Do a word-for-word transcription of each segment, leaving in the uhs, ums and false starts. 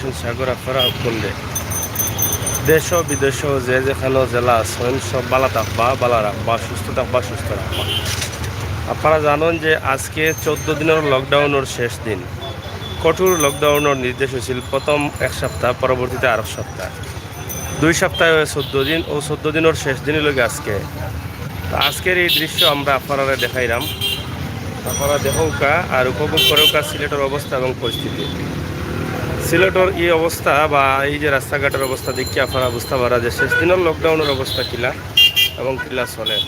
সাগর আপনারা সকলে দেশ বিদেশ যে যেখানো জেলা আছইন, সব ভালা থাকবা, ভালা রাখবা, সুস্থ থাকবা, সুস্থ রাখবা। আপনারা জানইন যে আজকে চৌদ্দ দিনর লকডাউনর শেষ দিন। কঠোর লকডাউনর নির্দেশ অইছিল প্রথম এক সপ্তাহ, পরবর্তীতে আরক সপ্তাহ, দুই সপ্তাহ অয় চৌদ্দ দিন। অউ চৌদ্দ দিনর শেষ দিন অইলোগি আজকে। তো আজকের এই দৃশ্য আমরা আপনারারে দেখাইরাম, আপনারা দেখউক্কা আর উপভোগ করউক্কা সিলেটর অবস্থা এবং পরিস্থিতি। সিলেটর এই অবস্থা বা এই যে রাস্তাঘাটর অবস্থা দেখিয়া আপনারা বুঝতা পাররা যে শেষ দিনর লকডাউনর অবস্থা কিলা এবং কিলা চলের।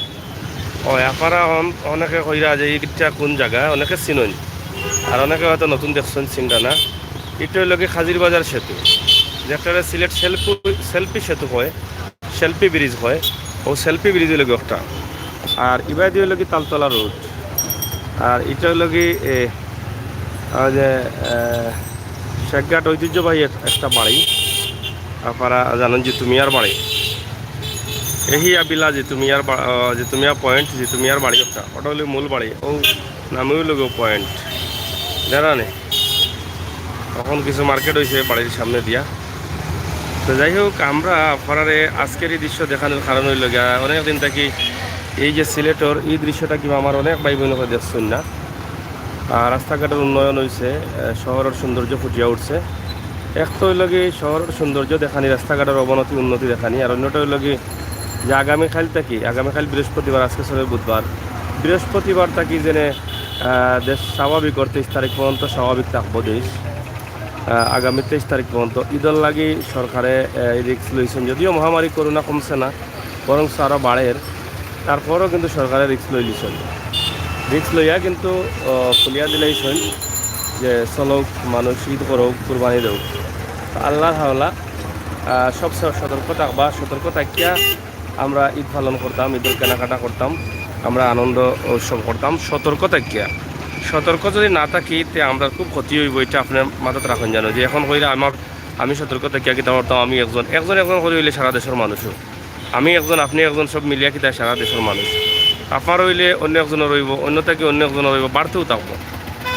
অয়, আপনারা অন-, অনেকে কইরা যে ইটা কুন জাগা, অনেকে চিনইন, আর অনেকে হয়তো নতুন দেখছইন, চিনরা না। ইটা অইলোগি কাজির বাজার সেতু, যেটারে সিলেট সেলফি, সেলফি সেতু কয়, সেলফি ব্রিজ কয়। অউ সেলফি ব্রিজ অইলোগি একটা। আর ইবায়দি অইলোগি তালতলা রোড। আর ইটা অইলোগি, এ, অউ যে, এ, শেখঘাট ঐতিহ্যবাহী এক-, একটা বাড়ি। আপনারা জানইন জিতু মিয়ার বাড়ি। এহি আবিলা জিতু মিয়ার বা-, আহ, জিতু মিয়া পয়েন্ট, জিতু মিয়ার বাড়ি একটা। ওটা অইলো মূল বাড়ি। অউ নামে অইলোগি পয়েন্ট। জানা নেই। অখন কিছু মার্কেট অইছে বাড়ির সামনে দিয়া। তো যাই হোক, আমরা আপনারারে আজকের এই দৃশ্য দেখানোর কারণ অইলোগি, আহ, অনেক দিন থাকি এই যে সিলেটর এই দৃশ্যটা কিবা আমার অনেক ভাই বোন দেখছইন না। আহ, রাস্তাঘাটর উন্নয়ন অইছে, আহ, শহরর সৌন্দর্য ফুটিয়া উঠছে। এক তো অইলোগি শহরর সৌন্দর্য দেখানি, রাস্তাঘাটর অবনতি উন্নতি দেখানি, আর অন্যটা অইলোগি যে আগামীকাইল থাকি, আগামীকাইল বৃহস্পতিবার, আজকে চলের বুধবার, বৃহস্পতিবার থাকি যেনে, আহ, দেশ স্বাভাবিক অর তেইশ তারিখ পর্যন্ত স্বাভাবিক থাকবো দেশ। আহ, আগামী তেইশ তারিখ পর্যন্ত ইদর লাগি সরকারে, আহ, এই রিস্ক লইছইন, যদিও মহামারী করোনা কমছে না, বরং আরও বাড়ের, তারপরও কিন্তু সরকারে রিস্ক লইলিছইন। রিস্ক লইয়া কিন্তু, আহ, খুলিয়া দিলাইছইন যে চলউক, মানুষ ইদ করউক, কুরবানি দেউক। আল্লাহর হাওলা, আহ, সব স-, সতর্ক থাকবা, সতর্ক থাকিয়া আমরা ইদ পালন করতাম, ইদর কেনাকাটা করতাম, আমরা আনন্দ উৎসব করতাম সতর্ক থাকিয়া। সতর্ক যদি না থাকি, তে আমরার খুব ক্ষতি অইবো, ইটা আপনারা মাথাত রাখইন জানো। যে অখন কইরা আমার, আমি সতর্ক থাকিয়া কিতা করতাম, আমি একজন, একজন, একজন করি অইলে সারা দেশর মানুষও। আমি একজন, আপনে একজন, সব মিলিয়া কিতা সারা দেশর মানুষ। আপনার অইলে অন্য একজনর অইবো, অন্য থাকি অন্য একজনর অইবো, বাড়তেউ থাকবো।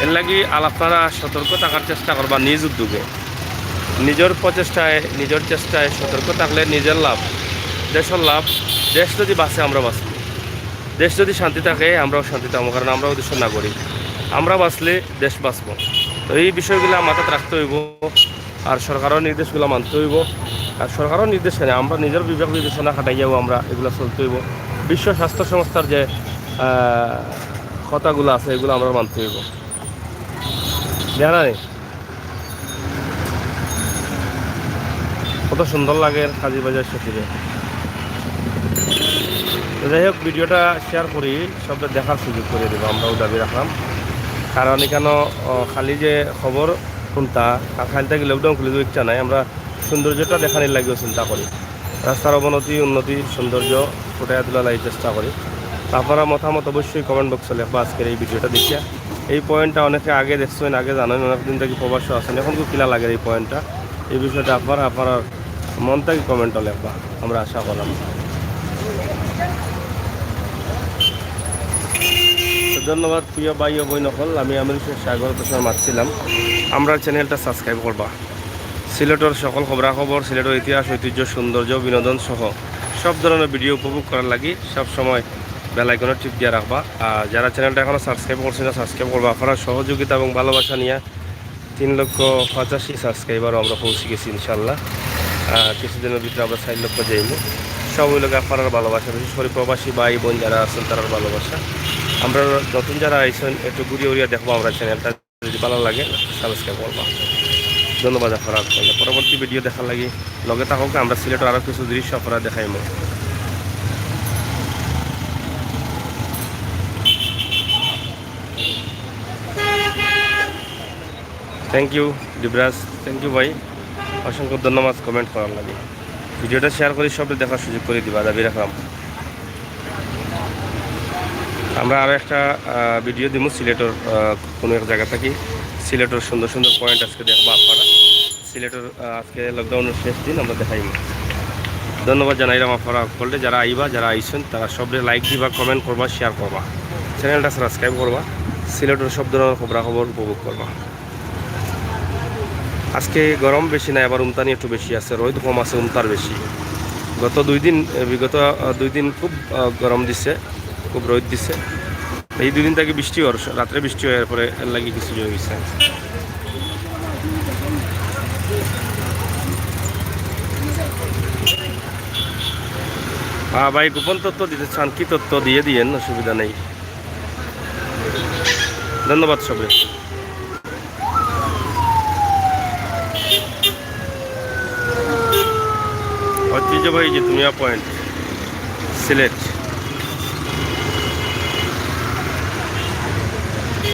এর লাগি আল আপনারা সতর্ক থাকার চেষ্টা করবা নিজ উদ্যোগে। নিজর প্রচেষ্টায়, নিজর চেষ্টায় সতর্ক থাকলে নিজর লাভ, দেশর লাভ। দেশ যদি বাঁচে, আমরা বাঁচবো। দেশ যদি শান্তি থাকে, আমরাও শান্তি থাকবো, কারণ আমরাও দেশর নাগরিক। আমরা বাঁচলে দেশ বাঁচবো। তো এই বিষয়গুলা মাথাত রাখতে অইবো। আর সরকারর নির্দেশগুলা মানতে অইবো। আর সরকারর নির্দেশ কেনে, আমরা নিজর বিবেক বিবেচনা খাটাইয়াউ আমরা এগুলা চলতে অইবো। বিশ্ব স্বাস্থ্য সংস্থার যে, আহ, কথাগুলা আছে, এগুলা আমরা মানতে অইবো। জানা নেই কত সুন্দর লাগের কাজির বাজার সেতুরে। তো যাই হোক, ভিডিওটা শেয়ার করি, সবরে দেখার সুযোগ করি দিবা, আমরাও দাবি রাখলাম। কারণ ইখানো, আহ, খালি যে খবর হুনতা, আর কাইল থাকি লকডাউন খুলি দিবো ইচ্ছা নাই, আমরা সৌন্দর্যটা দেখানির লাগিও চিন্তা করি। রাস্তার অবনতি, উন্নতি, সৌন্দর্য ফুটাইয়া তুলার লাগি চেষ্টা করি। তো আপনারা মতামত অবশ্যই কমেন্ট বক্সো লেখবা আজকের এই ভিডিওটা দেখিয়া। এই পয়েন্টটা অনেকে আগে দেখছইন, আগে জানইন, অনেক দিন থাকি প্রবাসো আছইন, অখন কিলা লাগের এই পয়েন্টটা, এই বিষয়টা আপনারা, আপনারার মন থাকি কমেন্টো লেখবা, আমরা আশা করলাম। তো ধন্যবাদ প্রিয় ভাই ও বইন অকল, আমি আমির হোসেন সাগর আপনারারে মাতছিলাম, আমরার চ্যানেলটা সাবস্ক্রাইব করবা। সিলেটর সকল খবরাখবর, সিলেটর ইতিহাস, ঐতিহ্য, সৌন্দর্য, বিনোদন সহ সব ধরনের ভিডিও উপভোগ করার লাগি সব সময় বেল আইকনো টিপ দিয়া রাখবা। আর যারা চ্যানেলটা এখনো সাবস্ক্রাইব করছইন না, সাবস্ক্রাইব করবা। আপনারার সহযোগিতা এবং ভালোবাসা নিয়া তিন লক্ষ পঁচাশি সাবস্ক্রাইবারও আমরা পৌঁছি গেছি ইনশাল্লাহ। আহ, কিছুদিনর ভিতরে আমরা চাইর লক্ষ যাইমু। সব অইলোগি আপনারার ভালোবাসা, বিশেষ করি প্রবাসী ভাই বোন যারা আছইন, তারার ভালোবাসা। আমরার নতুন যারা আইছইন, একটু ঘুরিয়া উড়িয়া দেখবা আমরার চ্যানেলটা। যদি ভালা লাগে, সাবস্ক্রাইব করবা। ধন্যবাদ আপনারারে। পরবর্তী ভিডিও দেখার লাগি লগে থাকউক্কা, আমরা সিলেটর আরো কিছু দৃশ্য আপনারারে দেখাইমু। Thank you, দিবরাজ। Thank you ভাই, অসংখ্য ধন্যবাদ কমেন্ট করার লাগি। ভিডিওটা শেয়ার করি সবরে দেখার সুযোগ করি দিবা, দাবি রাখলাম। আমরা আরো একটা, আহ, ভিডিও দিমু সিলেটর, আহ, কোনো এক জাগা থাকি। সিলেটর সুন্দর সুন্দর পয়েন্ট আজকে দেখবা আপনারা। সিলেটর, আহ, আজকে লকডাউনর শেষ দিন, আমরা দেখাইমু। ধন্যবাদ জানাইলাম আপনারা সকলরে, যারা আইবা, যারা আইছইন, তারা সবরে লাইক দিবা, কমেন্ট করবা, শেয়ার করবা, চ্যানেলটা সাবস্ক্রাইব করবা, সিলেটর সব ধরনের খবরাখবর উপভোগ করবা। আজকে গরম বেশি নাই, আবার উমতানি একটু বেশি আছে, রোদ কম আছে, উমতার বেশি। গত দুই দিন, এ, বিগত, আহ, দুই দিন খুব, আহ, গরম দিছে, খুব রোদ দিছে। এই দুই দিন থাকি বৃষ্টি অর, রাত্রে বৃষ্টি অর, এরপরে এর লাগি কিছু ইয়ে অইছে। আহ, ভাই, গোপন তথ্য দিতে চান, কি তথ্য দিয়ে দিয়েন, অসুবিধা নেই। ধন্যবাদ সবে। ঐতিহ্যবাহী জিতুমিয়া পয়েন্ট, সিলেট।